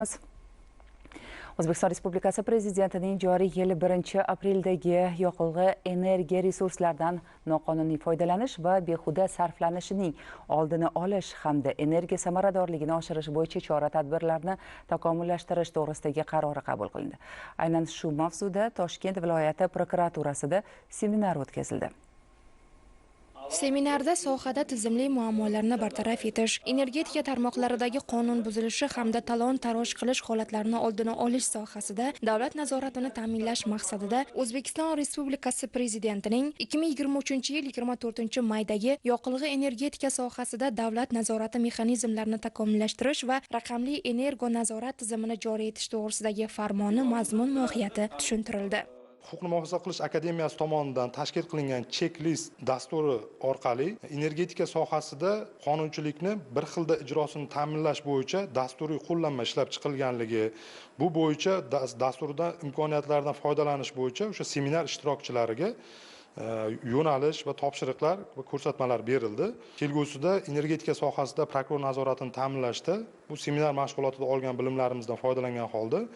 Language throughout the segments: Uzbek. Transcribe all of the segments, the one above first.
O'zbekiston Respublikasi Prezidentining joriy yil 1-apreldagi yoqilg'i energiya resurslaridan noqonuniy foydalanish va behuda sarflanishining oldini olish hamda energiya samaradorligini oshirish bo'yicha chora-tadbirlarni takomillashtirish to'g'risidagi qarori qabul qilindi. Aynan shu mavzuda Toshkent viloyati prokuraturasida seminar o'tkazildi. Seminarda sohada tizimli muammolarni bartaraf etish, energetika tarmoqlaridagi qonun buzilishi hamda talon-taroj qilish holatlarini oldini olish sohasida davlat nazoratini ta'minlash maqsadida O'zbekiston Respublikasi Prezidentining 2023-yil 24-maydagi yoqilg'i energetika sohasida davlat nazorati mexanizmlarini takomillashtirish va raqamli energo nazorat tizimini joriy etish to'g'risidagi farmoni mazmun mohiyati tushuntirildi. Huquqni muhofaza qilish akademiyasi tomonidan tashkil qilingan checklist dasturi orqali energetika sohasida qonunchilikni bir xilda ijrosini ta'minlash bo'yicha dasturiy qo'llanma ishlab chiqilganligi, bu bo'yicha dasturdan imkoniyatlardan foydalanish bo'yicha o'sha seminar ishtirokchilariga yo'nalish va topshiriqlar va ko'rsatmalar berildi. Kelgusida energetika sohasida prokuror nazoratini ta'minlashda bu seminar mashg'ulotida olgan bilimlarimizdan foydalangan holda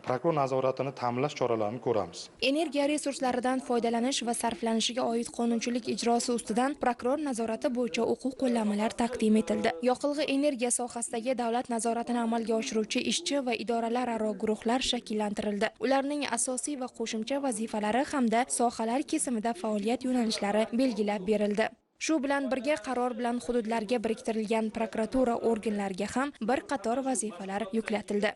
prokuror nazoratini ta'minlash choralarini ko'ramiz. Energiya resurslaridan foydalanish va sarflanishiga oid qonunchilik ijrosi ustidan prokuror nazorati bo'yicha o'quv qo'llanmalar taqdim etildi. Yoqilg'i energiya sohasidagi davlat nazoratini amalga oshiruvchi ishchi va idoralararo guruhlar shakllantirildi. Ularning asosiy va qo'shimcha vazifalari hamda sohalar kesimida faoliyat yo'nalishlari belgilab berildi. Shu bilan birga qaror bilan hududlarga biriktirilgan prokuratura organlariga ham bir qator vazifalar yuklatildi.